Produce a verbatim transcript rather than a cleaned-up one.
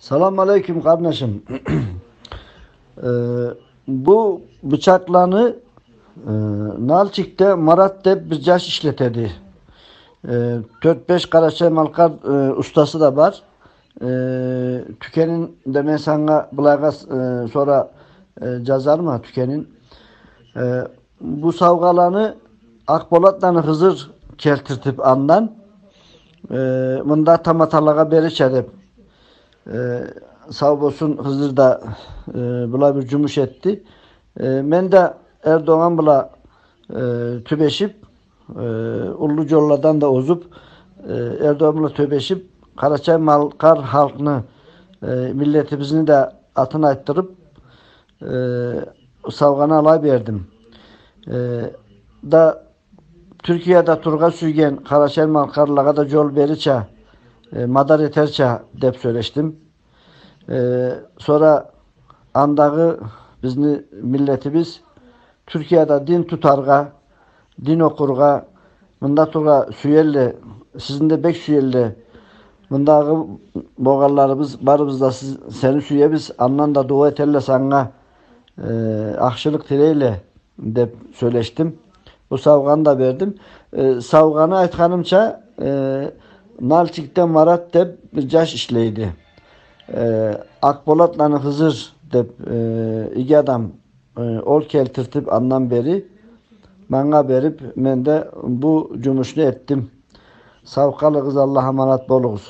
Салам алейкум, къарнашым. Э, бу бычакъланы, э, Нальчикде Марат деп бир джаш ишлетеди. Э, тёрт-беш къарачай-малкъар, э, устасы да бар. Э, тюкенин да мен санга былайгъа, э, сора, э, джазарма тюкенин. Э, бу саугъаланы Акъболатланы Хызыр келтиртип андан, э, мында таматалагъа берирча деп, э, сау болсун, Хызыр да, э, былай бир джумуш этди. Э, мен да Эрдогъан бла, э, тюбешип, э, уллу джолладан да озуп, э, Эрдогъан бла тюбешип, къарачай-малкъар халкъны, э, миллетибизни да атын айтдырып, э, саугъаны алай бердим. Э, да Тюркияда тургъа сюйген къарачай-малкъарлагъа да джол берирча, э, мадар этерча деп сёлешдим. Э, сора андагъы бизни миллетибиз Тюркияда дин тутаргъа, дин окъургъа, мында тургъа сюелле, сизни да бек сюелле. Мындагъы болгъанларыбыз, барыбыз да сиз, сени сюебиз, андан да дуа этелле санга, э, ахшылыкъ тилейле деп сёлешдим. Бу саугъаны да бердим. Э, саугъаны айтханымча, э, Нальчикде Марат деп бир джаш ишлейди. Э, Акъболатланы Хызыр деп, э, иги адам, э, ол келтиртип андан бери, манга берип, мен да бу джумушну этдим. Сау къалыгъыз, Аллахха аманат болугъуз.